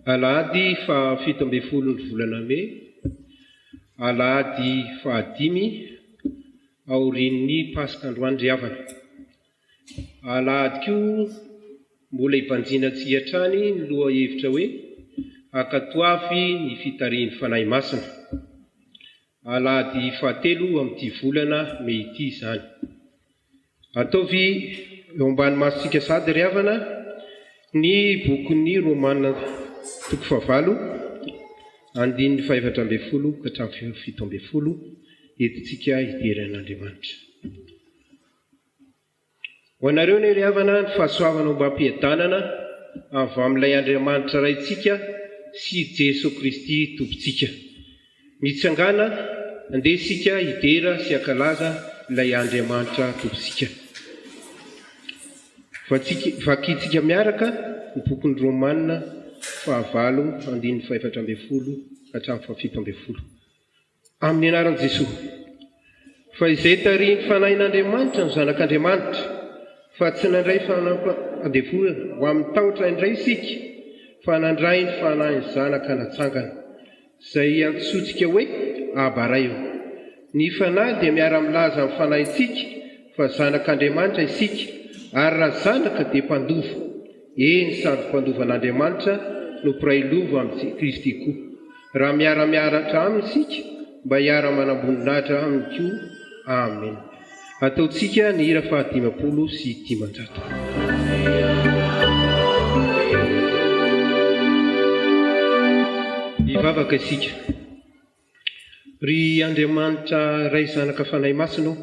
Alahady faha 17 ny volana mey, alahady fahadimy aorian'ny Paska androany ry havana. Alahady koa mbola hibanjinantsika hatrany ny lohahevitra hoe Ankatoavy ny fitarihin'ny Fanahy Masina. Alahady fahatelo amin'ity volana mey ity izany. Ataovy eo ambany masontsika sahady ry havana ny bokin'ny Romana toko fahavalo, andininy fahefatra ambin'ny folo ka hatramin'ny faha-17, entintsika hidera an'Andriamanitra. Ho anareo anie ry havana ny fahasoavana ombam-piadanana avy amin'ilay Andriamanitra Raintsika sy Jeso Kristy Tompontsika. Mitsangàna, andeha isika hidera sy hankalaza ilay Andriamanitra Tompontsika. Vakintsika miaraka ny bokin'ny Romana fahavalo andininy fahefatra ambin'ny folo ka hatramin'ny fahafito ambin'ny folo. Amin'ny anaran'i Jesoa. Fa izay tarihin'ny Fanahin'Andriamanitra no zanak'Andriamanitra, fa tsy nandray fanam-pandevonana ho amin'ny tahotra indray isika, fa nandray ny Fanahin'ny Zanaka natsangana, izay iantsoantsika hoe, Aba Ray ô. Ny Fanahy dia miara-milaza amin'ny fanahintsika fa zanak'Andriamanitra isika, ary raha zanaka dia mpandova. Eny, sady mpandova an'Andriamanitra no mpiray lova amin'i Kristy koa. Raha miara-miaratra Aminy isika, mba hiara-manam-boninahitra Aminy koa. Amen. Ataontsika ny hira faha-550. Hivavaka isika. Ry Andriamanitra Ray Zanaka Fanahy Masina ô,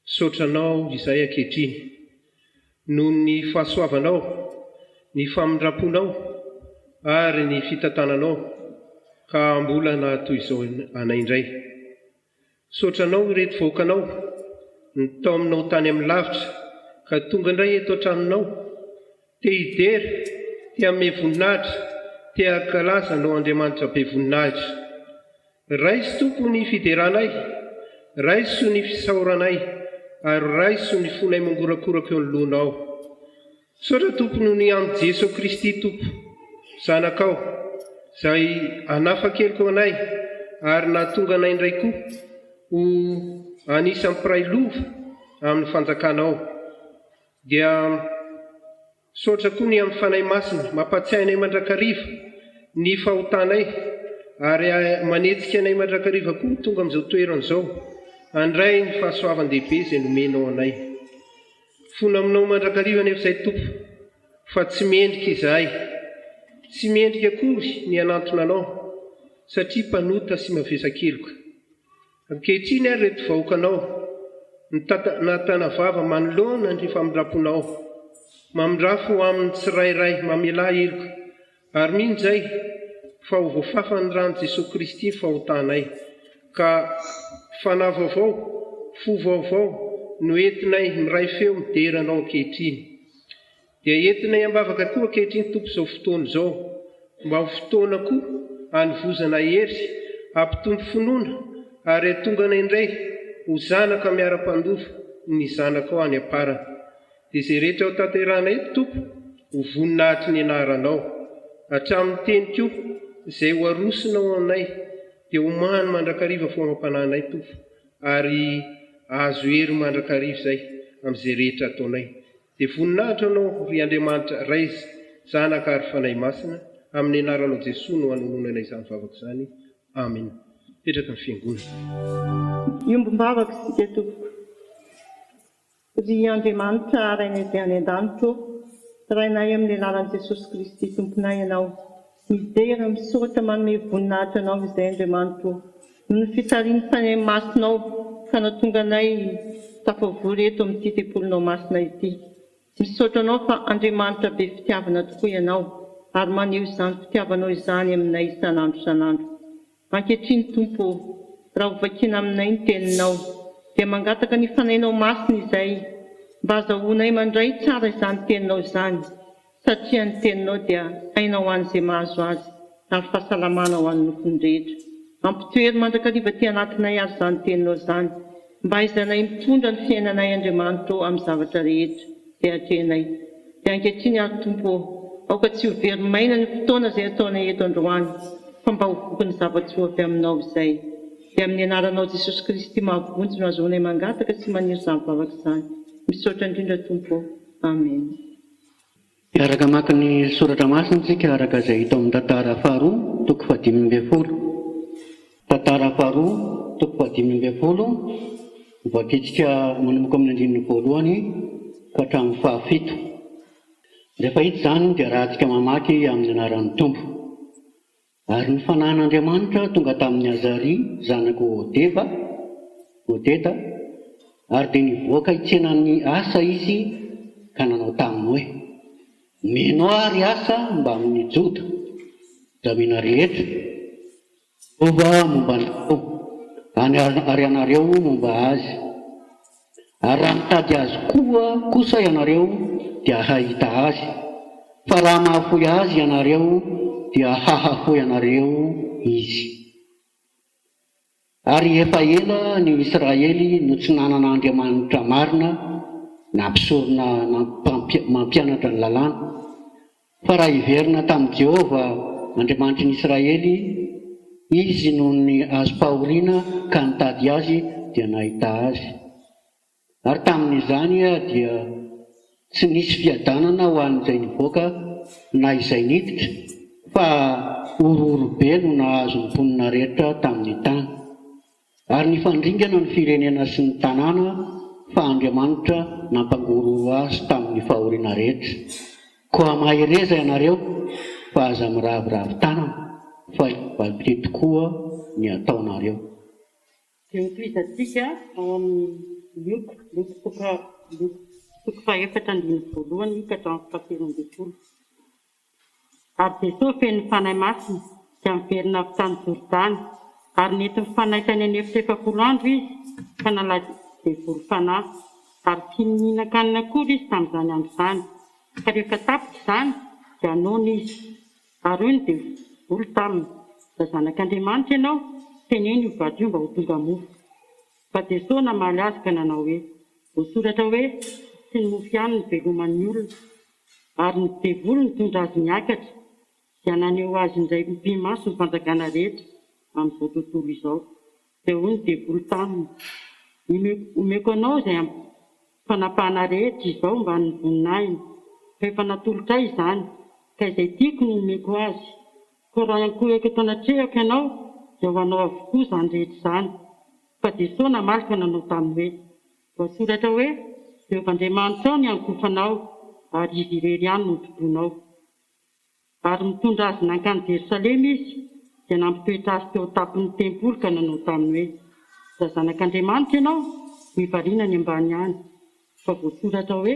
Misaotra Anao izahay ankehitriny noho ny fahasoavanao, ny famindram-ponao ary ny fitantananao ka mbola nahatoy izao anay indray. Misaotra Anao ireto vahoakanao nitaominao tany amin'ny lavitra ka tonga indray eto an-tranonao, te hidera, te hanome voninahitra, te hankalaza Anao Andriamanitra be voninahitra. Raiso Tompo ny fideranay, raiso ny fisaoranay, ary raiso ny fonay mangorakoraka eo anoloanao. Misaotra Tompo noho ny amin'i Jeso Kristy Tompo, Zanakao, izay hanafa-keloka ho anay ary nahatonga anay indray koa ho anisan'ny mpiray lova amin'ny fanjakanao. Dia. Misaotra koa ny amin'ny Fanahy Masina mampatsiahy anay mandrakariva ny fahotanay ary manetsika anay mandrakariva koa tonga amin'izao toerana izao handray ny fahasoavan-dehibe izay nomenao anay. Fona aminao mandrakariva anefa izahay Tompo fa tsy mendrika izahay. Tsy mendrika akory ny hanantona Anao satria mpanota sy mavesa-keloka. Ankehitriny ary ireto vahoakanao, nitana vava manoloana ny famindram-ponao, mamindrafo ho amin'ny tsirairay, mamelà heloka, ary mino izay fa ho voafafan'ny ran'i Jesoa Kristy ny fahotanay, ka fanahy vaovao, fo vaovao no entinay miray feo midera Anao ankehitriny. Dia entinay am-bavaka koa ankehitriny Tompo izao fotoana izao, mba ho fotoana koa hanovozana hery, hampitombo finoana ary hahatonga anay indray ho zanaka miara-mpandova ny zanakao any am-parany. Dia izay rehetra ho tanterahana eto Tompo, ho voninahitry ny anaranao. Hatramin'ny teny koa izay ho arosonao anay dia omany mandrakariva fomam-panahinay Tompo ary ahazo hery mandrakariva izay amin'izay rehetra ataonay. Dia voninahitra Anao, ry Andriamanitra, Ray, Zanaka ary Fanahy Masina, amin'ny anaranao Jesoa no anononana izany vavaka izany. Amena. Mipetraka ny Fiangonana. Iombom-bavaka isika tompoko. Ry Andriamanitra Rainay izay any an-danitra ô, Rainay amin'ny alalan'i Jesosy Kristy Tomponay Ianao, midera, misaotra, manome voninahitra Anao izay Andriamanitra ô, Noho ny fitarihin'ny Fanahy Masinao ka nahatonga anay tafavory eto amin'ity tempolinao masina ity. Misaotra Anao fa Andriamanitra be fitiavana tokoa Ianao ary maneho izany fitiavanao izany aminay isan'andro isan'andro. Ankehitriny Tompo ô, raha ho vakiana aminay ny Teninao, dia mangataka ny Fanahinao Masina izay mba azahoanay mandray tsara izany Teninao izany satria ny teninao dia aina ho an'izay mahazo azy ary fahasalamana ho an'ny nofony rehetra. Ampitoero mandrakariva aty anatinay ary izany teninao izany, mba hahaizanay mitondra ny fiainanay Andriamanitra ô amin'ny zavatra rehetra izay atrehinay. Dia ankehitriny ary Tompo ô, Aoka tsy ho very maina ny fotoana izay ataonay eto androany, fa mba ho voky ny zava-tsoa avy Aminao izay. Dia amin'ny Anaranao Jesosy Kristy mahavonjy no azahoanay mangataka sy maniry izany vavaka izany. Misaotra indrindra Tompo ô. Amena. Hiaraka hamaky ny soratra masina isika araka izay hita ao amin'ny Tantara faharoa toko fahadimy ambin'ny folo. Tantara faharoa toko fahadimy ambin'ny folo, voakitika manomboka amin'ny andininy voalohany ka hatramin'ny fahafito. Rehefa hita izany dia arahantsika mamaky amin'ny anaran'ny Tompo. Ary ny Fanahin'Andriamanitra tonga tamin'i Azaria zanak'i Odeba, Odeda, ary dia nivoaka hitsena an'i Asa izy ka nanao taminy hoe, Minoa ry Asa mbamin'ny Joda, Jamina rehetra, Jehovah momba anareo, ary ianareo momba azy. Ary raha mitady azy koa kosa ianareo dia hahita azy, fa raha mahafoy azy ianareo dia hahafoy anareo izy. Ary efa ela ny Israely no tsy nanana Andriamanitra marina na mpisorona mampianatra ny lalàna. Fa raha hiverina tamin'i Jehovah Andriamanitry ny Israely izy noho ny azom-pahoriana ka nitady azy, dia nahita azy. Ary tamin'izany dia tsy nisy fiadanana ho an'izay nivoaka na izay niditra, fa horohoro be no nahazo ny mponina rehetra tamin'ny tany. Ary nifandringana ny firenena sy ny tanàna, fa Andriamanitra nampangorohoro azy tamin'ny fahoriana rehetra. Koa mahereza ianareo, fa aza miraviravy tanana, fa hivalim-pitia tokoa ny ataonareo. Dia hotohizantsika ao amin'ny Lioka, Lioka toko, Lioka toko fahefatra andininy voalohany ka hatramin'ny fahatelo ambin'ny folo. Ary Jesoa feno ny Fanahy Masina dia niverina avy tany Jordany, ary nentin'ny Fanahy tany an'efitra 40 andro Izy ka nalain'ny devoly fanahy, ary tsy nihinan-kanina akory Izy tamin'izany andro izany. Fa rehefa tapitra izany, dia noana Izy. Ary hoy ny devoly taminy, Raha Zanak'Andriamanitra Ianao, teneno io vato io mba ho tonga mofo. Fa Jesoa namaly azy ka nanao hoe, Voasoratra hoe, Tsy ny mofo ihany no veloman'ny olona. Ary ny devoly nitondra azy niakatra, dia naneho azy indray mipi-maso ny fanjakana rehetra amin'izao tontolo izao. Dia hoy ny devoly taminy, Omeko anao izay fanapahana rehetra izao mbamin'ny voninahiny, fa efa natolotra ahy izany, ka izay tiako no omeko azy. Koa raha hiankohoka eto anatrehako ianao, dia ho anao avokoa izany rehetra izany. Fa Jesoa namaly ka nanao taminy hoe, Voasoratra hoe, Jehovah Andriamanitrao ny ankofanao, ary Izy irery ihany no hotompoinao. Ary nitondra azy nankany Jerosalema izy, dia nampitoetra azy teo an-tampon'ny tempoly ka nanao taminy hoe, Raha Zanak'Andriamanitra ianao, mivarina any ambany any, fa voasoratra hoe,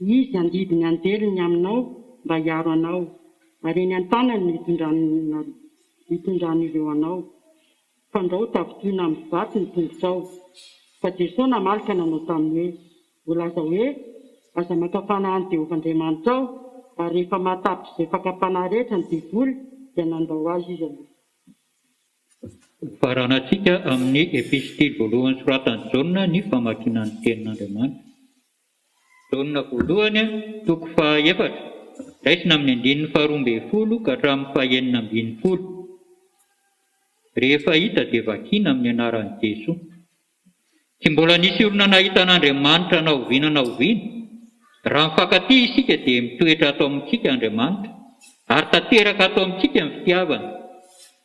Izy handidy ny anjeliny aminao mba hiaro anao, ary eny an-tanany no hitondran'ireo anao, fandrao tafintohina amin'ny vato ny tongotrao. Fa Jesoa namaly ka nanao taminy hoe, Voalaza hoe, Aza maka fanahy an'i Jehovah Andriamanitrao, ary rehefa mahatapitra izay fakam-panahy rehetra ny devoly, dia nandao azy izy aloha. Hofaranantsika amin'ny Epistily voalohany soratan'i Jaona ny famakiana ny Tenin'Andriamanitra. Jaona voalohany, toko fahaefatra, raisina amin'ny andininy faharoa ambin'ny folo ka hatramin'ny fahenina ambin'ny folo. Rehefa hita dia vakiana amin'ny anaran'i Jesoa. Tsy mbola nisy olona nahita an'Andriamanitra na oviana na oviana. Raha mifankatia isika dia mitoetra ato amintsika Andriamanitra, ary tanteraka ato amintsika ny fitiavany.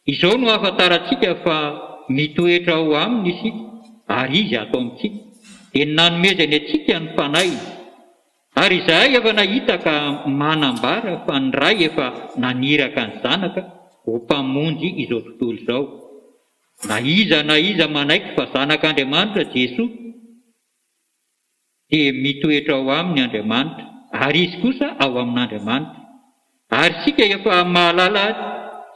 Izao no ahafantarantsika fa mitoetra ao Aminy isika ary Izy ato amintsika, dia ny nanomezany antsika ny Fanahiny. Ary izahay efa nahita ka manambara fa ny Ray efa naniraka ny Zanaka ho Mpamonjy izao tontolo izao. Na iza na iza manaiky fa Zanak'Andriamanitra Jesoa, dia mitoetra ao aminy Andriamanitra, ary izy kosa ao amin'Andriamanitra. Ary isika efa mahalala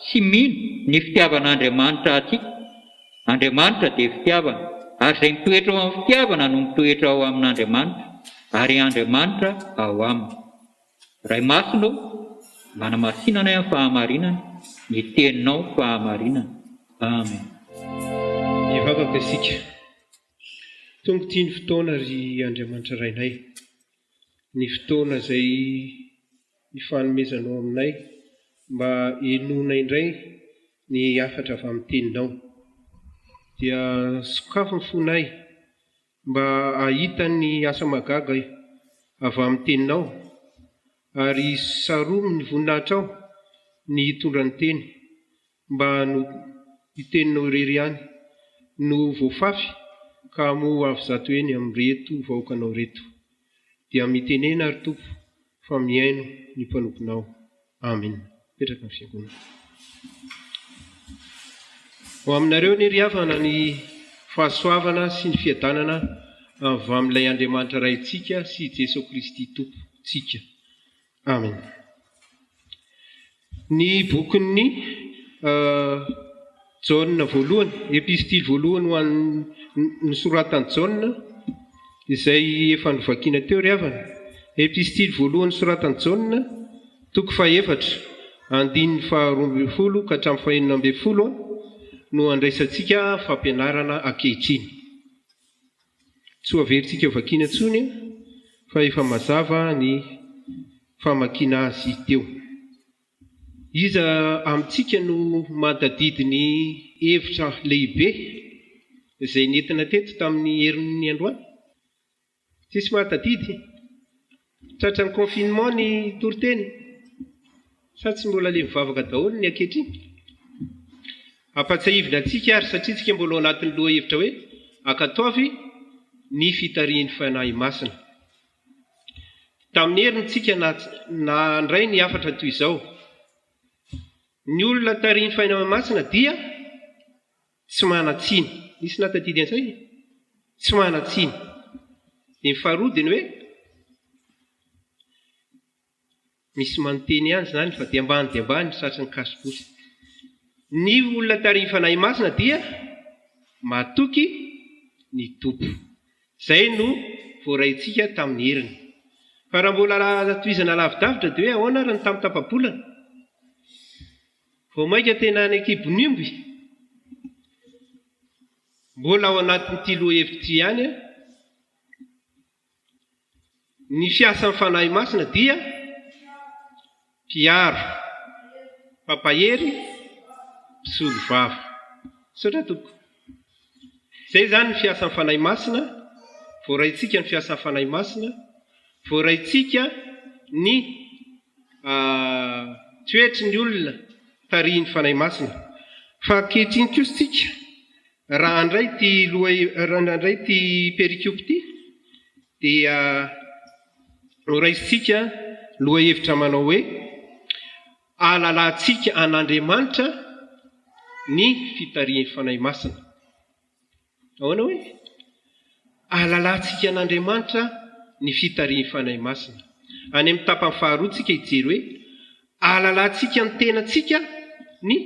sy mino ny fitiavan'Andriamanitra antsika. Andriamanitra dia fitiavana, ary izay mitoetra ao amin'ny fitiavana no mitoetra ao amin'Andriamanitra, ary Andriamanitra ao aminy. Ray Masina ô, manamasina anay amin'ny fahamarinana, ny Teninao fahamarinana. Amen. Hivavaka isika. Tompo tia ny fotoana ry Andriamanitra Rainay, ny fotoana izay. ny fanomezanao aminay mba henoina indray ny hafatra avy amin'ny Teninao. Dia sokafy ny fonay mba hahita ny asa mahagaga avy amin'ny Teninao, ary saromy ny voninahitrao ny hitondra ny Teny mba no ny Teninao irery ihany no voafafy ka hamoa avo zatoheny amin'ireto vahoakanao ireto. Dia mitenena ry Tompo fa mihaino ny mpanomponao. Amen. Mipetraka ny fiangonana. Ho aminareo anie ry havana ny fahasoavana sy ny fiadanana avy amin'ilay Andriamanitra Raintsika sy Jesoa Kristy Tompontsika. Amen. Ny bokin'ny Jaona voalohany, epistily voalohany ho an'ny nosoratan'i Jaona, izay efa novakiana teo ry havana. Epistily voalohany nosoratan'i Jaona, toko fahefatra, andininy faharoa ambin'ny folo ka hatramin'ny fahenina ambin'ny folo no andraisantsika fampianarana ankehitriny. Tsy ho averintsika hovakiana intsony fa efa mazava ny famakiana azy teo. Iza amintsika no mahatadidy ny hevitra lehibe izay nentina teto tamin'ny herin'ny androany? Tsisy mahatadidy? Tratran'ny confinement ny toriteny? Sa tsy mbola le mivavaka daholo ny ankehitriny? Ampatsiahivina antsika ary satria tsika mbola ao anatin'ny lohahevitra hoe ankatoavy ny fitarihin'ny Fanahy Masina. Tamin'ny heriny tsika nandray ny hafatra toy izao, Ny olona tarihin'ny Fanahy Masina dia tsy manan-tsiny. Nisy nahatadidy an'izay? Tsy manan-tsiny. Dia ny faharoa dia ny hoe Misy manonteny ihany izany fa dia ambany dia ambany tratry ny cache-bouche. Ny olona tarihin'ny Fanahy Masina dia matoky ny Tompo. Izay no voaraintsika tamin'ny heriny. Fa raha mbola tohizana lavidavitra dia hoe ahoana ary ny tamin'ny tapa-bolana? Vao mainka tena any an-kibon'ny omby? Mbola ao anatin'ity lohahevitra ity ihany Ny fiasan'ny Fanahy Masina dia mpiaro, mpampahery, mpisolo vava. Misaotra tompoko. Izay izany ny fiasan'ny Fanahy Masina, voaraintsika ny fiasan'ny Fanahy Masina, voaraintsika ny toetry ny olona tarihin'ny Fanahy Masina. Fa ankehitriny kosa isika Raha handray ity loha raha handray ity perikopa ity dia horaisintsika lohahevitra manao hoe ahalalantsika an'Andriamanitra ny fitarihin'ny Fanahy Masina. Ahoana hoe? Ahalalantsika an'Andriamanitra ny fitarihin'ny Fanahy Masina. Any amin'ny tapany faharoa tsika hijery hoe ahalalantsika ny tenantsika ny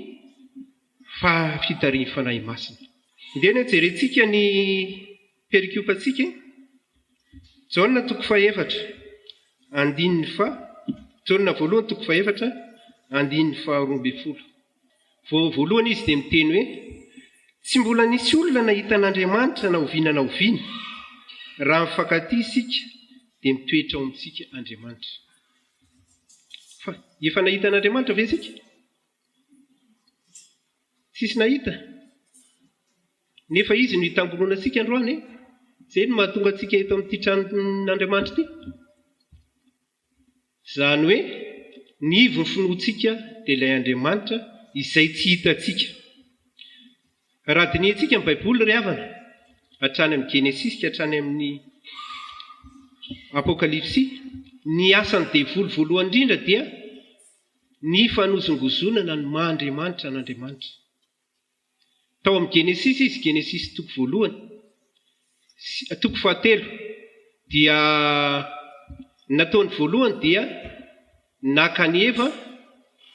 Fa fitarihin'ny Fanahy Masina. Ndeha anie jerentsika ny perikopantsika e. Jaona toko fahefatra, andininy faha, Jaona voalohany toko fahefatra, andininy faharoa ambin'ny folo. Vao voalohany izy dia miteny hoe, Tsy mbola nisy olona nahita an'Andriamanitra na oviana na oviana. Raha mifankatia isika, dia mitoetra ao amintsika Andriamanitra. Fa efa nahita an'Andriamanitra ve isika? Tsisy nahita. Nefa Izy no hitangoronantsika androany e. Izay no mahatonga antsika eto amin'ity tranon'Andriamanitra ity. Izany hoe ny ivon'ny finoantsika dia ilay Andriamanitra izay tsy hitantsika. Raha dinihintsika ny Baiboly ry havana, hatrany amin'ny Genesisy ka hatrany amin'ny Apokalypsy, ny asan'ny devoly voalohany indrindra dia ny fanozongozonana ny maha Andriamanitra an'Andriamanitra. Tao amin'ny Genesisy izy, Genesisy toko voalohany, toko fahatelo, dia ny nataony voalohany dia naka an'i Eva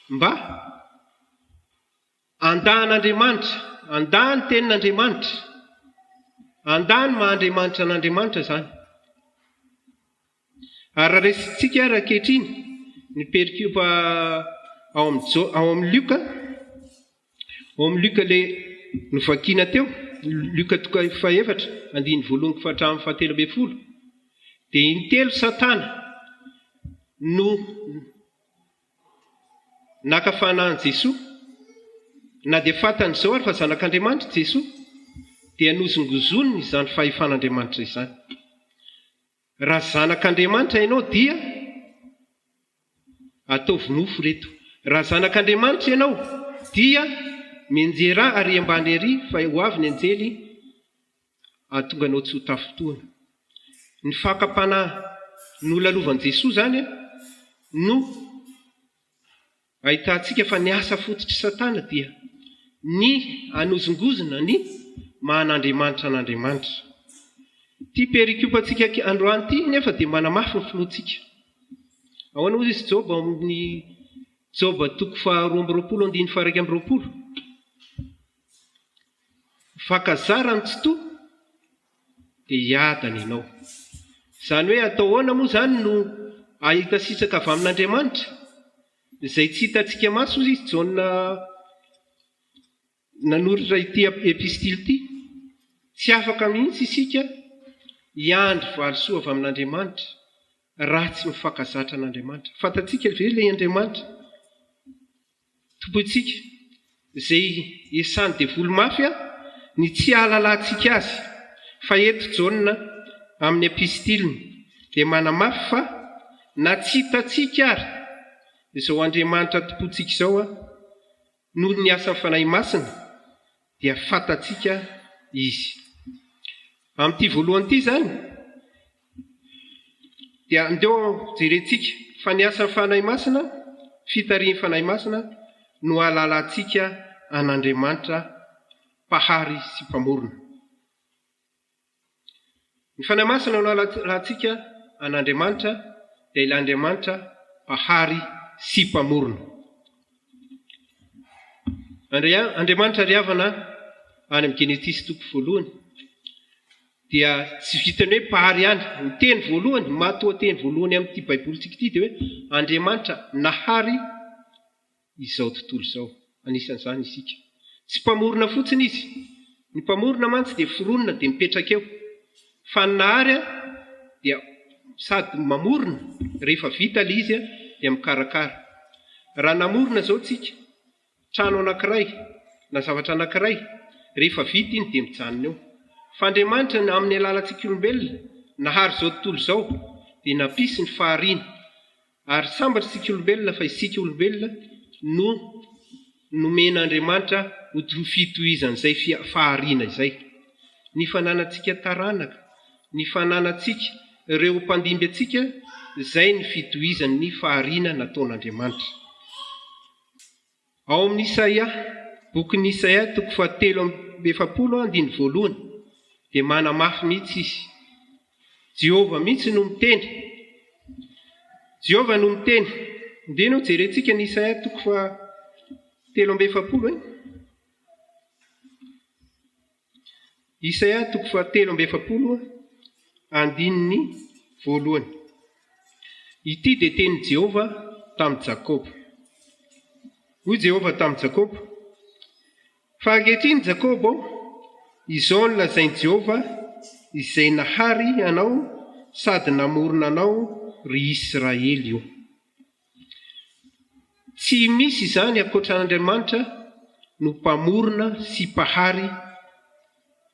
mba handà an'Andriamanitra, handà ny tenin'Andriamanitra, handà ny maha Andriamanitra an'Andriamanitra izany. Ary raha raisintsika ary ankehitriny ny perikopa ao amin'ny Jo, ao amin'ny Lioka, ao amin'ny Lioka ilay novakiana teo, Lioka toko fahefatra, andininy voalohany ka hatramin'ny fahatelo ambin'ny folo, dia intelo Satana no. Naka fanahy an'i Jesoa. Na dia fantany izao ary fa Zanak'Andriamanitra i Jesoa, dia nozongozoniny izany fahefan'Andriamanitra izany. Raha Zanak'Andriamanitra ianao dia ataovy mofo ireto. Raha Zanak'Andriamanitra ianao dia mianjerà ary ambany ery fa ho avy ny anjely hahatonga anao tsy ho tafintohina. Ny fakam-panahy nolalovan'i Jesoa izany no ahitantsika fa ny asa fototr'i Satana dia ny hanozongozona ny maha an'Andriamanitra an'Andriamanitra. Ity perikopantsika androany ity nefa dia manamafy ny finoantsika. Ahoana hozy izy Joba ao amin'ny Joba toko faha-22 andininy faha-21? Fankazara ny tsitoha dia hiadana ianao. Izany hoe atao ahoana moa izany no hahita sitraka avy amin'Andriamanitra? Izay tsy hitantsika maso hozy izy Jaona nanoratra ity epistily ity. Tsy afaka mihitsy isika hiandry valisoa avy amin'Andriamanitra raha tsy mifankazatra an'Andriamanitra. Fantatsika ve ilay Andriamanitra? Tompointsika, izay esan'ny devoly mafy ny tsy hahalalantsika azy, fa eto Jaona amin'ny epistiliny dia manamafy fa na tsy hitantsika ary izao Andriamanitra tompointsika izao noho ny asan'ny Fanahy Masina dia fantatsika Izy. Amin'ity voalohany ity izany dia andeha jerentsika fa ny asan'ny Fanahy Masina, fitarihin'ny Fanahy Masina no ahalalantsika an'Andriamanitra Mpahary sy Mpamorona. Ny Fanahy Masina no ahalalantsika an'Andriamanitra dia ilay Andriamanitra Mpahary sy Mpamorona. Andriamanitra ry havana any amin'ny Genesisy toko voalohany dia tsy vitan'ny hoe Mpahary ihany. Ny teny voalohany, ny matoanteny voalohany amin'ity Baibolintsika ity dia hoe Andriamanitra nahary izao tontolo izao. Anisan'izany isika. Tsy mpamorona fotsiny izy. Ny mpamorona mantsy dia foronina dia mipetraka eo. Fa ny nahary dia sady mamorona, rehefa vita ilay izy dia mikarakara. Raha namorona izao tsika, trano anankiray na zavatra anankiray, rehefa vita iny dia mijanona eo. Fa Andriamanitra amin'ny alalantsika olombelona nahary izao tontolo izao dia nampisy ny fahariana. Ary sambatra isika olombelona fa isika olombelona no nomen'Andriamanitra ho fitohizan'izay fahariana izay. Ny fananantsika taranaka, ny fananantsika ireo mpandimby antsika izay ny fitohizan'ny fahariana nataon'Andriamanitra. Ao amin'ny Isaia, bokin'i Isaia toko fahatelo amby efapolo andininy voalohany, dia manamafy mihitsy izy. Jehovah mihitsy no miteny. Jehovah no miteny. Ndeha no jerentsika ny Isaia toko fahatelo amby efapolo e. Isaia toko fahatelo amby efapolo andininy voalohany. Ity dia tenin'i Jehovah tamin'i Jakoba. Hoy Jehovah tamin'i Jakoba, Fa ankehitriny, Jakoba ô, izao no lazain'i Jehovah, izay nahary anao sady namorona anao, ry Israely ô. Tsy misy izany ankoatra an'Andriamanitra no Mpamorona sy Mpahary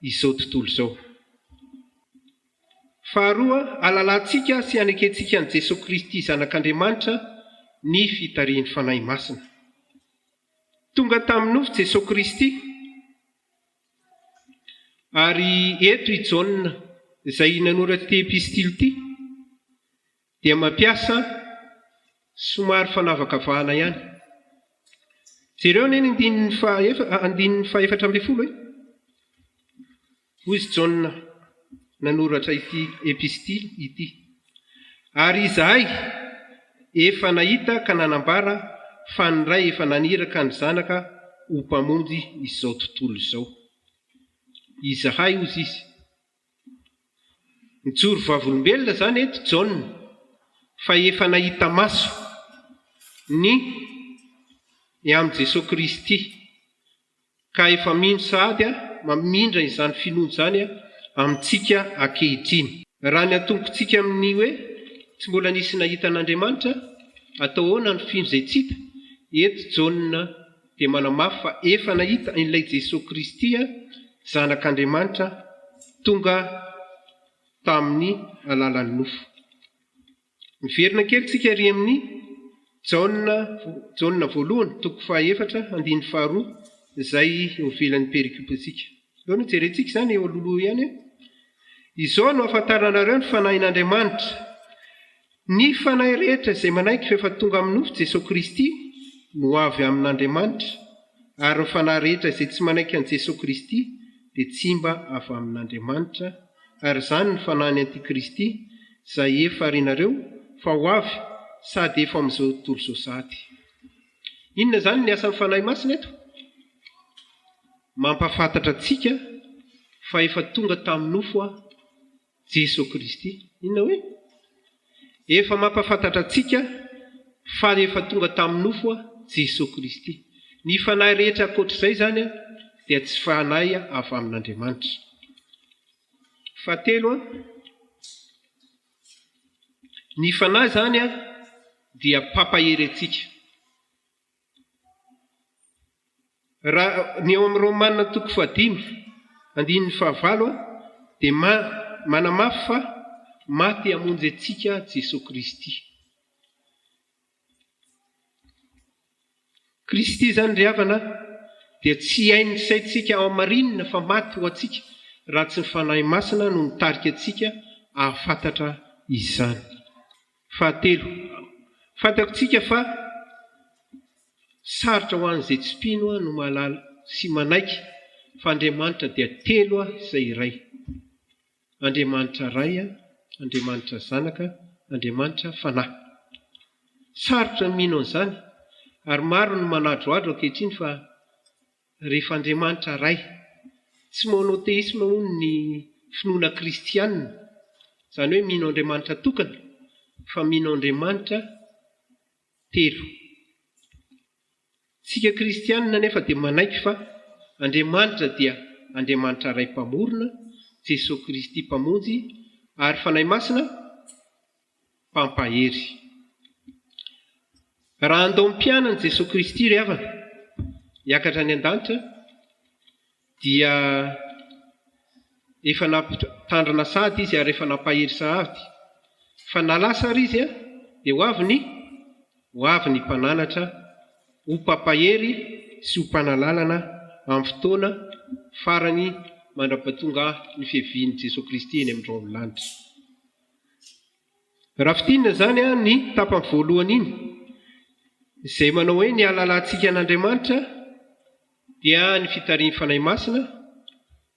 izao tontolo izao. Faharoa, ahalalantsika sy anekentsika an'i Jesoa Kristy Zanak'Andriamanitra ny fitarihin'ny Fanahy Masina. Tonga tamin'ny nofo Jesoa Kristy, ary eto i Jaona izay nanoratra ity epistily ity dia mampiasa somary fanavakavahana ihany. Jereo anie ny andininy fahaefa, andininy faha-14 e. Hoy izy Jaona nanoratra ity epistily ity, Ary izahay efa nahita ka nanambara fa ny Ray efa naniraka ny Zanaka ho Mpamonjy izao tontolo izao. Izahay, hozy izy. Mijoro vavolombelona izany eto Jaona fa efa nahita maso ny ny amin'i Jesoa Kristy ka efa mino sahady mamindra izany finoana izany amintsika ankehitriny. Raha ny atombokintsika amin'ny hoe tsy mbola nisy nahita an'Andriamanitra, atao ahoana ny fino izay tsy hita? Eto Jaona dia manamafy fa efa nahita an'ilay Jesoa Kristy Zanak'Andriamanitra tonga tamin'ny alalan'ny nofo. Miverina kely tsika ary amin'ny Jaona, Jaona voalohany, toko fahaefatra, andininy faharoa, izay eo ivelan'ny perikopantsika. Izao no jerentsika izany eo alohaloha ihany. Izao no ahafantaranareo ny Fanahin'Andriamanitra. Ny fanahy rehetra izay manaiky fa efa tonga amin'ny nofo Jesoa Kristy no avy amin'Andriamanitra, ary ny fanahy rehetra izay tsy manaiky an'i Jesoa Kristy dia tsy mba avy amin'Andriamanitra, ary izany ny fanahin'ny antikristy izay efa renareo fa ho avy sady efa amin'izao tontolo izao sahady. Inona izany ny asan'ny Fanahy Masina eto? Mampahafantatra antsika fa efa tonga tamin'ny nofo Jeso Kristy. Inona hoe? Efa mampahafantatra antsika fa efa tonga tamin'ny nofo Jeso Kristy. Ny fanahy rehetra ankoatr'izay izany dia tsy fanahy avy amin'Andriamanitra. Fahatelo, ny fanahy izany dia mpampahery antsika. Raha ny ao amin'ny Romana toko fahadimy, andininy fahavalo dia manamafy fa maty hamonjy antsika Jesoa Kristy. Kristy izany ry havana dia tsy hain'ny saintsika hamarinina fa maty ho antsika raha tsy ny Fanahy Masina no nitarika antsika hahafantatra izany. Fahatelo, fantatsika fa sarotra ho an'izay tsy mpino no mahalala sy manaiky fa Andriamanitra dia telo izay iray. Andriamanitra Ray, Andriamanitra Zanaka, Andriamanitra Fanahy. Sarotra ny mino an'izany ary maro ny manadrohadro ankehitriny fa Rehefa Andriamanitra Ray. Tsy monotheisme hono ny finoana kristianina, izany hoe mino Andriamanitra tokana, fa mino Andriamanitra telo. Tsika kristianina anefa dia manaiky fa Andriamanitra dia Andriamanitra Ray Mpamorona, Jesoa Kristy Mpamonjy ary Fanahy Masina Mpampahery. Raha handao ny mpianany Jesoa Kristy ry havana, hiakatra any an-danitra, dia efa nampitandrina sahady Izy ary efa nampahery sahady. Fa na lasa ary Izy dia ho avy ny ho avy ny Mpananatra ho mpampahery sy ho mpanalalana amin'ny fotoana farany mandra-pahatonga ny fiavian'i Jesoa Kristy eny amin'ny rahon'ny lanitra. Raha fintinina izany ny tapany voalohany iny, izay manao hoe ny hahalalantsika an'Andriamanitra dia ny fitarihin'ny Fanahy Masina,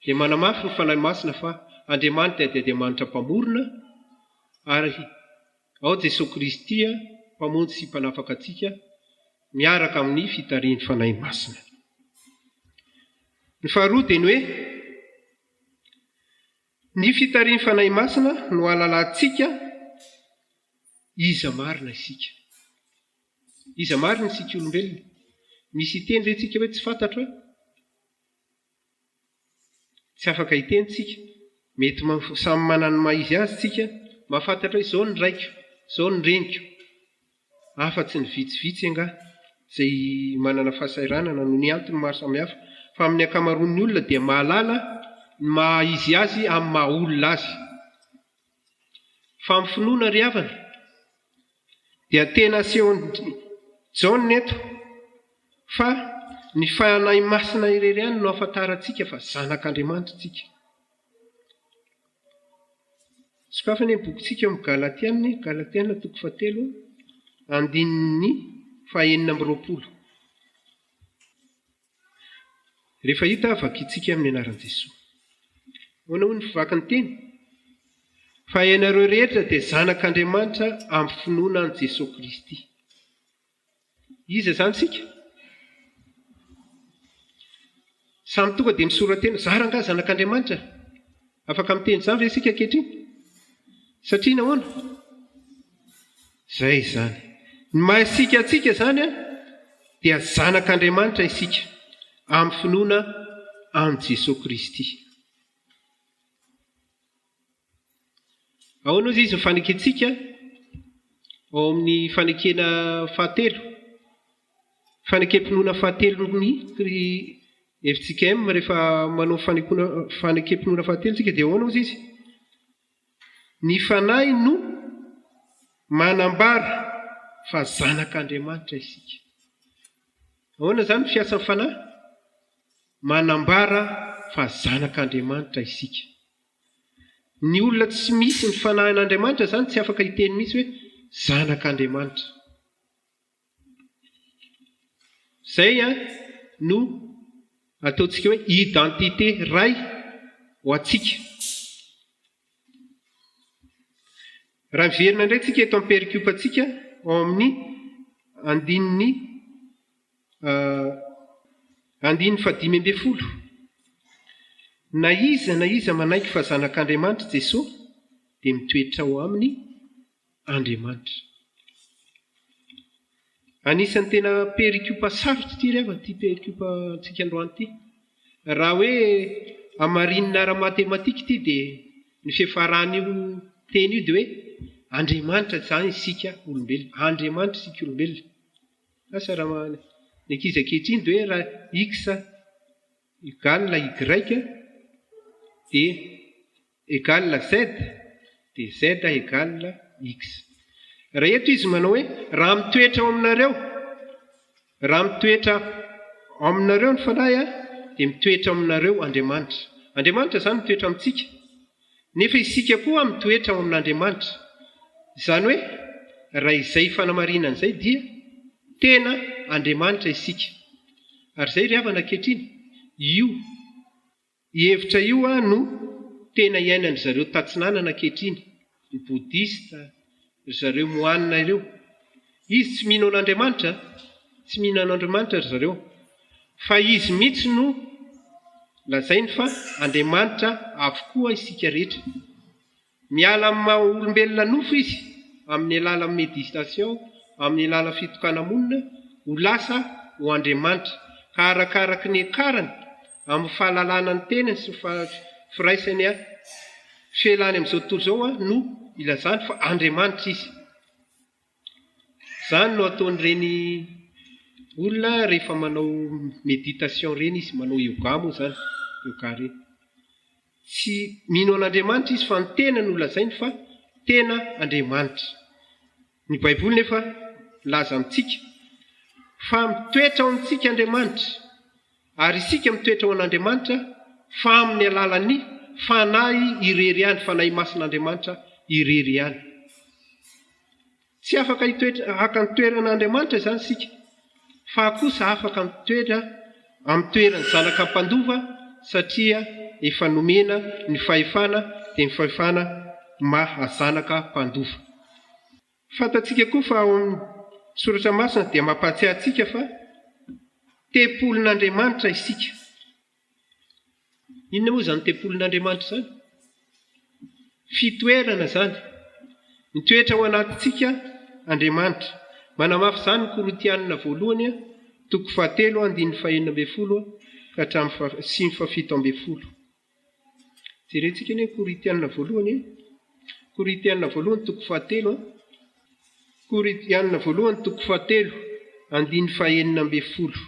dia manamafy ny Fanahy Masina fa Andriamanitra dia Andriamanitra Mpamorona ary ao Jesoa Kristy Mpamonjy sy Mpanafaka antsika miaraka amin'ny fitarihin'ny Fanahy Masina. Ny faharoa dia ny hoe Ny fitarihin'ny Fanahy Masina no ahalalantsika iza marina isika. Iza marina isika olombelona? Misy hiteny ve tsika hoe tsy fantatro aho? Tsy afaka hiteny tsika. Mety samy manana ny maha izy azy tsika, mahafantatra hoe izao ny raiko, izao ny reniko. Afa-tsy ny vitsivitsy angaha izay manana fahasahiranana noho ny antony maro samihafa, fa amin'ny ankamaroan'ny olona dia mahalala ny maha izy azy amin'ny maha olona azy. Fa amin'ny finoana ry havana dia tena asehon'i Jaona eto fa ny Fanahy Masina irery ihany no ahafantarantsika fa zanak'Andriamanitra isika. Sokafy anie ny bokintsika ao amin'ny Galatiana e, Galatiana toko fahatelo, andininy fahenina amby roapolo. Rehefa hita, vakintsika amin'ny anaran'i Jesoa. Ahoana hoy ny fivaky ny teny? Fa ianareo rehetra dia zanak'Andriamanitra amin'ny finoana an'i Jesoa Kristy. Iza izany isika? Samy tonga dia misora-tena, za rangahy zanak'Andriamanitra? Afaka miteny izany ve isika ankehitriny? Satria nahoana? Izay izany. Ny maha isika antsika izany dia zanak'Andriamanitra isika amin'ny finoana an'i Jesoa Kristy. Ahoana hozy izy ny fanekentsika ao amin'ny fanekena fahatelo? Fanekem-pinoana fahatelon'ny FJKM, rehefa manao fanekem-pinoana fahatelo isika dia ahoana hozy izy? Ny Fanahy no manambara fa zanak'Andriamanitra isika. Ahoana izany ny fiasan'ny Fanahy? Manambara fa zanak'Andriamanitra isika. Ny olona tsy misy ny Fanahin'Andriamanitra izany tsy afaka hiteny mihitsy hoe zanak'Andriamanitra. Izay no ataontsika hoe identité iray ho antsika. Raha miverina indray tsika eto amin'ny perikopantsika ao amin'ny andininy andininy fahadimy ambin'ny folo. Na iza na iza manaiky fa zanak'Andriamanitra Jesoa dia mitoetra ao aminy Andriamanitra. Anisan'ny tena perikopa sarotra ity ry havana, ity perikopa antsika androany ity. Raha hoe hamarinina ara-matematika ity dia ny fiafaran'io teny io dia hoe Andriamanitra izany isika olombelona. Andriamanitra isika olombelona. Asa raha ny ankizy ankehitriny dia hoe raha x égale y dia égale z dia z égale x. Raha eto izy manao hoe raha mitoetra ao aminareo, raha mitoetra ao aminareo ny Fanahy dia mitoetra ao aminareo Andriamanitra. Andriamanitra izany mitoetra amintsika, nefa isika koa mitoetra ao amin'Andriamanitra. Izany hoe raha izay fanamarinana izay dia tena Andriamanitra isika. Ary izay ry havana ankehitriny, io hevitra io no tena iainan-dry zareo tatsinanana ankehitriny, ny Bodista, ry zareo moanina ireo. Izy tsy mino an'Andriamanitra, tsy mino an'Andriamanitra ry zareo, fa izy mihitsy no lazainy fa Andriamanitra avokoa isika rehetra. Miala amin'ny maha olombelona nofo izy amin'ny alalan'ny méditation, amin'ny alalan'ny fitokana-monina ho lasa ho Andriamanitra, ka arakaraky ny hiakarany amin'ny fahalalana ny tenany sy ny firaisany fialany amin'izao tontolo izao no ilazany fa Andriamanitra izy. Izany no ataon'ireny olona rehefa manao méditation ireny izy, manao yoga moa izany, yoga ireny. Tsy mino an'Andriamanitra izy fa ny tena no lazainy fa tena Andriamanitra. Ny Baiboly nefa milaza amintsika fa mitoetra ao amintsika Andriamanitra ary isika mitoetra ao an'Andriamanitra fa amin'ny alalan'ny Fanahy irery ihany, Fanahy Masin'Andriamanitra irery ihany. Tsy afaka hitoetra haka ny toeran'Andriamanitra izany isika, fa kosa afaka mitoetra amin'ny toeran'ny zanaka mpandova satria efa nomena ny fahefana dia ny fahefana maha zanaka mpandova. Fantatsika koa fa ao amin'ny Soratra Masina dia mampahatsiahy antsika fa tempolin'Andriamanitra isika. Inona moa izany tempolin'Andriamanitra izany? Fitoerana izany. Mitoetra ao anatintsika Andriamanitra. Manamafy izany ny Korintianina voalohany, toko fahatelo, andininy fahenina ambin'ny folo ka hatramin'ny faha sy ny fahafito ambin'ny folo. Jerentsika anie Korintianina voalohany e. Korintianina voalohany toko fahatelo. Korintianina voalohany toko fahatelo, andininy fahenina ambin'ny folo.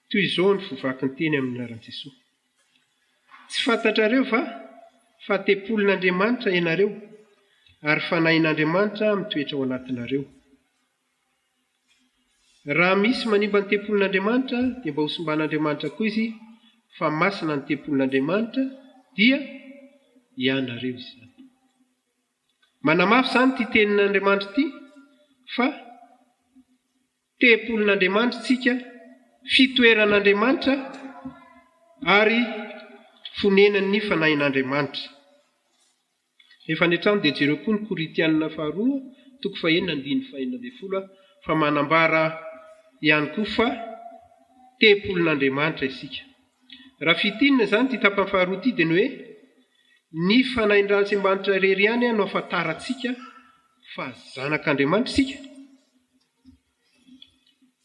Toy izao ny voavaky ny teny amin'ny anaran'i Jesoa. Tsy fantatrareo va fa tempolin'Andriamanitra ianareo ary Fanahin'Andriamanitra mitoetra ao anatinareo? Raha misy manimba ny tempolin'Andriamanitra dia mba hosimban'Andriamanitra koa izy fa masina ny tempolin'Andriamanitra dia ianareo izany. Manamafy izany ity tenin'Andriamanitra ity fa Tempolin'Andriamanitra isika, fitoeran'Andriamanitra ary fonenan'ny Fanahin'Andriamanitra. Rehefa any an-trano dia jereo koa ny Korintianina faharoa toko fahenina andininy fahenina ambin'ny folo fa manambara ihany koa fa tempolin'Andriamanitra isika. Raha fintinina izany ity tapany faharoa ity dia ny hoe ny Fanahin'Andriamanitra irery ihany no ahafantarantsika fa zanak'Andriamanitra isika.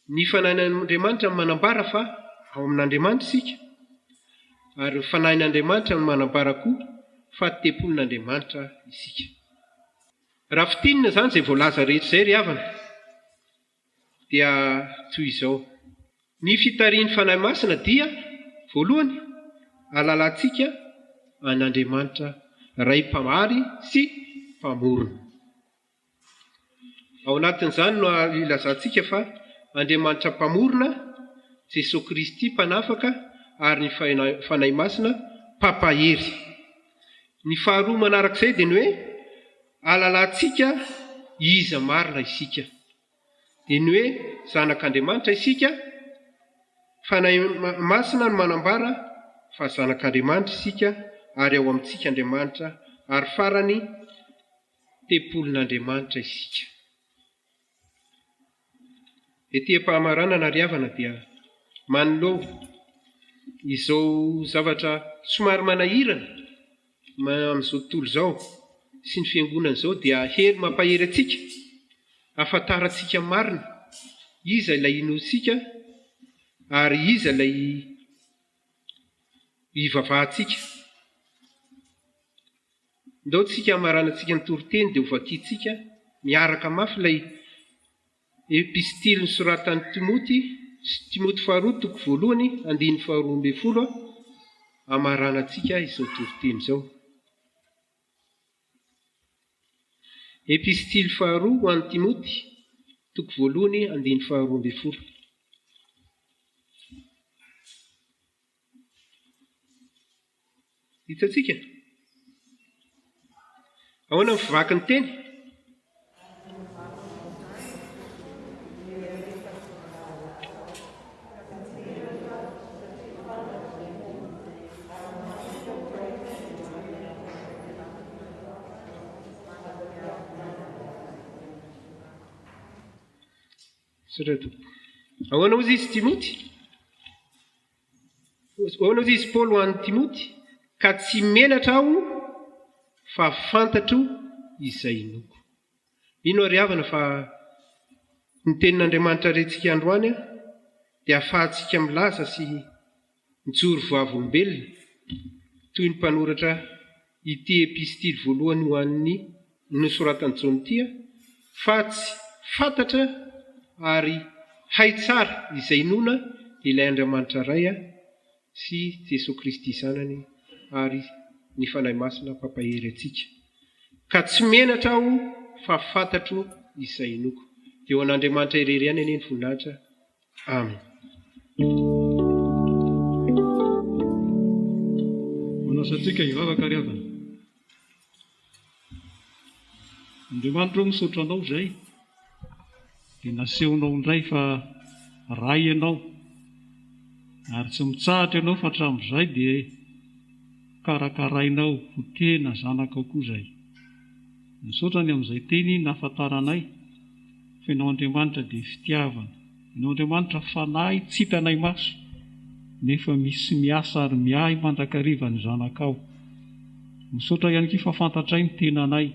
Ny Fanahin'Andriamanitra no manambara fa ao amin'Andriamanitra isika, ary ny Fanahin'Andriamanitra no manambara koa fa tempolin'Andriamanitra isika. Raha fintinina izany izay voalaza rehetra izay ry havana, Dia toy izao. Ny fitarihin'ny Fanahy Masina dia, voalohany, ahalalantsika an'Andriamanitra Ray Mpamary sy Mpamorona. Ao anatin'izany no ilazantsika fa Andriamanitra Mpamorona, Jesoa Kristy Mpanafaka ary ny Fanahy Masina Mpampahery. Ny faharoa manarak'izay dia ny hoe ahalalantsika iza marina isika. Dia ny hoe zanak'Andriamanitra isika, Fanahy Masina no manambara fa zanak'Andriamanitra isika ary ao amintsika Andriamanitra ary farany tempolin'Andriamanitra isika. Ety am-pahamaranana ry havana dia manoloana izao zavatra somary manahirana amin'izao tontolo izao sy ny fiangonana izao dia hery mampahery antsika hahafantarantsika marina iza ilay inoantsika ary iza ilay ivavahantsika. Ndao tsika hamaranantsika ny toriteny dia ho vakintsika miaraka mafy ilay epistily nosoratan'i Timoty, Timoty faharoa toko voalohany andininy faharoa ambinifolo hamaranantsika izao toriteny izao. Epistily faharoa ho an'i Timoty, toko voalohany andininy faharoa ambinifolo. Hitantsika? Ahoana ny fivaky ny teny? Misaotra tompoko. Ahoana hozy izy Timoty? Ahoana hozy izy Paoly ho an'i Timoty? Ka tsy menatra aho fa fantatro izay inoako. Mino aho ry havana fa ny tenin'Andriamanitra rentsika androany dia ahafahantsika milaza sy mijoro vavolombelona toy ny mpanoratra ity epistily voalohany ho an'ny nosoratan'i Jaona ity fa tsy fantatra ary hay tsara izay inoana ilay Andriamanitra Ray sy Jesoa Kristy Zanany ary ny Fanahy Masina Mpampahery antsika. Ka tsy menatra aho fa fantatro izay inoako. Dia ho an'Andriamanitra irery ihany anie ny voninahitra. Amen. Manasa antsika hivavaka ry havana. Andriamanitra ô misaotra anao izay dia nasehonao indray fa Ray ianao ary tsy mitsahatra ianao fa hatramin'izay dia karakarainao ho tena zanakao koa izay. Misaotra ny amin'izay teny nahafantaranay fa ianao Andriamanitra dia fitiavana. Ianao Andriamanitra fanahy tsy hitanay maso nefa misy miasa ary miahy mandrakariva ny zanakao. Misaotra ihany koa fa fantatray ny tenanay.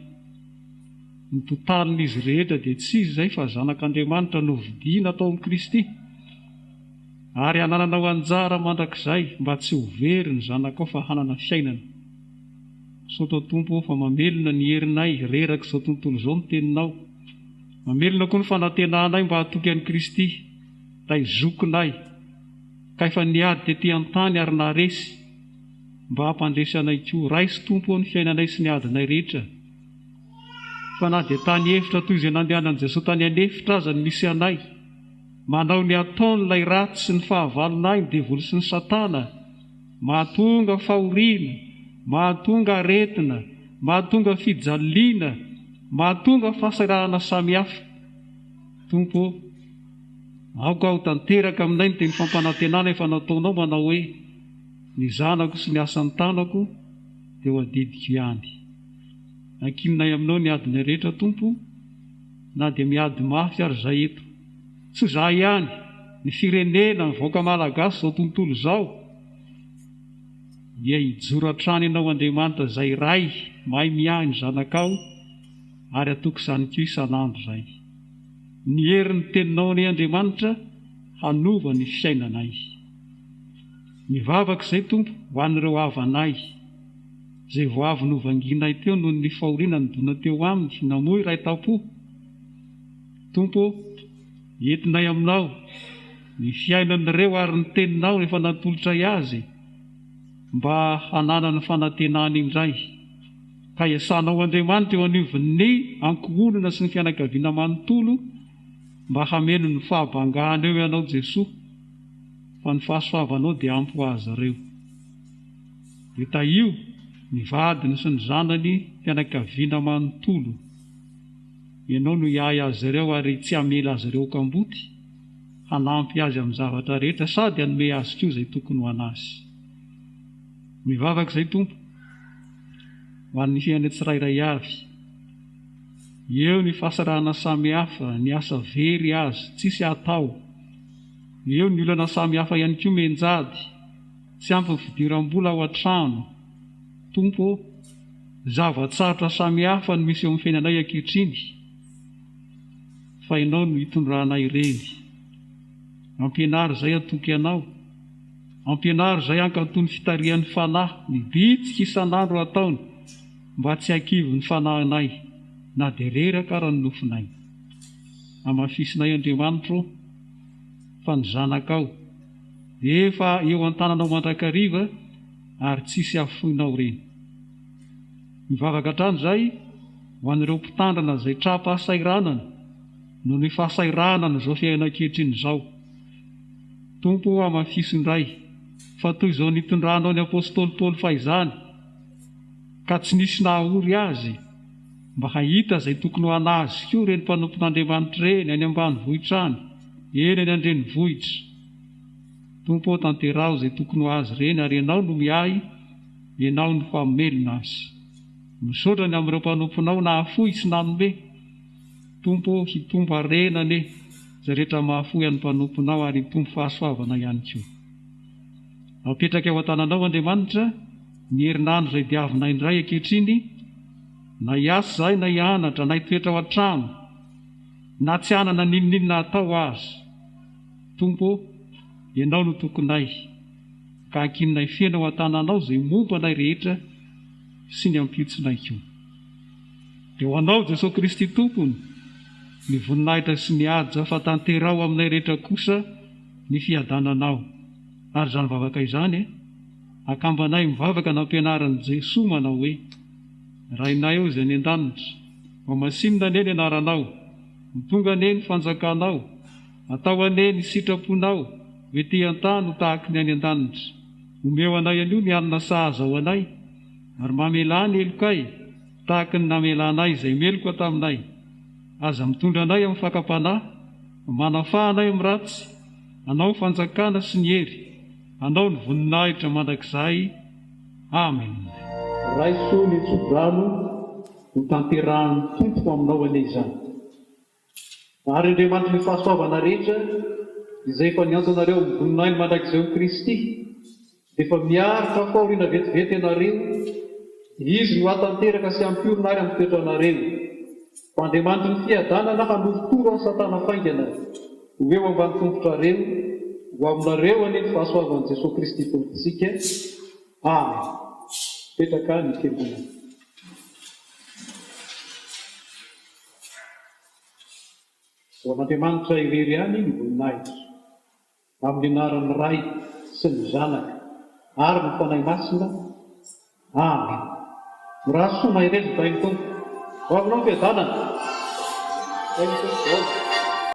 Ny totalin'izy rehetra dia tsy iza izay fa zanak'Andriamanitra novidiana tao amin'i Kristy. Ary hanananao anjara mandrakizay mba tsy ho very ny zanakao fa hanana fiainana. Misaotra Tompo ô fa mamelona ny herinay rerak'izao tontolo izao ny teninao. Mamelona koa ny fanantenanay mba hatoky an'i Kristy, ilay zokinay, ka efa niady tety an-tany ary naharesy, mba hampandresy anay koa. Raiso Tompo ô ny fiainanay sy ny adinay rehetra. Fa na dia tany efitra toy izay nandehanan'i Jesoa tany an'efitra aza no misy anay, manao ny ataony ilay ratsy sy ny fahavalonay, ny devoly sy ny satana, mahatonga fahoriana, mahatonga aretina, mahatonga fijaliana, mahatonga fahasahiranana samihafa. Tompo ô, aoka ho tanteraka aminay ny teny fampanantenana efa nataonao manao hoe, Ny zanako sy ny asan'ny tanako dia ho adidiko ihany. Ankininay aminao ny adinay rehetra Tompo, na dia miady mafy ary izahay eto. Tsy izahay ihany, ny firenena, ny vahoaka malagasy, izao tontolo izao. Dia hijoro hatrany Ianao Andriamanitra izay Ray mahay miahy ny zanakao ary hatoky izany koa isan'andro izay. Ny herin'ny Teninao anie Andriamanitra hanova ny fiainanay. Mivavaka izay Tompo ho an'ireo havanay izay vao avy novangianay teo noho ny fahoriana nidona teo aminy, namoy ray tam-po. Tompo ô! Entinay aminao ny fiainan'ireo ary ny teninao efa natolotray azy mba hananany fanantenana indray. Ka iasanao Andriamanitra eo anivon'ny ankohonana sy ny fianakaviana manontolo mba hameno ny fahabangana eo Ianao Jesoa fa ny fahasoavanao dia ampy ho azy ireo. Dia tahio ny vadiny sy ny zanany fianakaviana manontolo. Ianao no hiahy azy ireo ary tsy hamela azy ireo ho kamboty, hanampy azy amin'ny zavatra rehetra sady hanome azy koa izay tokony ho an'azy. Mivavaka izay Tompo ho an'ny fiainana tsirairay avy. Eo ny fahasarahana samihafa, ny asa very azy, tsisy atao. Eo ny olana samihafa ihany koa mianjady, tsy ampy ny fidiram-bola ao an-trano. Tompo ô, zava-tsarotra samihafa no misy eo amin'ny fiainanay ankehitriny, fa Ianao no hitondranay ireny. Ampianaro izay hatoky Anao. Ampianaro izay hankatò ny fitarihan'ny Fanahy, ny bitsika isan'andro ataony, mba tsy hakivy ny fanahinay, na dia reraka ara ny nofonay. Hamafisinay Andriamanitra ô, fa ny zanakao dia efa eo an-tananao mandrakariva ary tsisy hafoinao ireny. Mivavaka hatrany izahay ho an'ireo mpitandrina izay tra-pahasahiranana noho ny fahasahiranana izao fiainana ankehitriny izao. Tompo ô hamafiso indray fa toy izao nitondranao ny Apostoly Paoly fahizany ka tsy nisy nahaory azy mba hahita izay tokony ho an'azy koa ireny mpanompon'Andriamanitra ireny any ambanivohitra any, eny any an-drenivohitra. Tompo ô tanteraho izay tokony ho azy ireny ary Ianao no miahy, Ianao no hamelona azy. Misaotra ny amin'ireo mpanomponao nahafoy sy nanome. Tompo ô hitombo harena anie izay rehetra mahafoy an'ny mpanomponao ary hitombo fahasoavana ihany koa. Apetraka eo an-tananao Andriamanitra ny herinandro izay diavinay indray ankehitriny, na hiasa izahay na hianatra na hitoetra ao an-trano na tsy hanana n'inon'inona hatao aza. Tompo ô, Ianao no tokinay, ka ankininay feno ao an-tananao izay momba anay rehetra sy ny ampitsonay koa. Dia ho Anao Jesoa Kristy Tompony ny voninahitra sy ny haja fa tanteraho aminay rehetra kosa ny fiadananao. Ary izany vavaka izany akambanay mivavaka nampianarin'i Jesoa manao hoe, Rainay ô izay any an-danitra, hohamasinina anie ny anaranao, ho tonga anie ny fanjakanao, atao anie ny sitraponao ho ety an-tany ho tahaky ny any an-danitra. Omeo anay anio ny hanina sahaza ho anay, ary mamelà ny helokay tahaka ny namelanay izay meloka taminay. Aza mitondra anay amin'ny fakam-panahy, fa manafaha anay amin'ny ratsy, Anao ny fanjakana sy ny hery, Anao ny voninahitra mandrakizay. Amen. Raiso ny tso-drano ho tanterahan'ny Tompo aminao anie izany. Ary Andriamanitry ny fahasoavana rehetra, izay efa niantso anareo amin'ny voninahiny mandrakizay ao Kristy, dia efa miaritra fahoriana vetivety ianareo, dia Izy no hahatanteraka sy hampiorina ary hampitoetra anareo. Fa Andriamanitry ny fiadanana hanorotoro an'i Satana faingana ho eo ambany tongotrareo, ho aminareo anie ny fahasoavan'i Jesoa Kristy Tompontsika. Amen. Mipetraka ny Fiangonana. Ho an'Andriamanitra irery ihany ny voninahitra. Amin'ny anaran'ny Ray sy ny Zanaka ary ny Fanahy Masina. Amen. Mirary soa mahereza Tahin'ny Tompo. Ho aminao ny fiadanana. Tahin'ny Tompo daholo.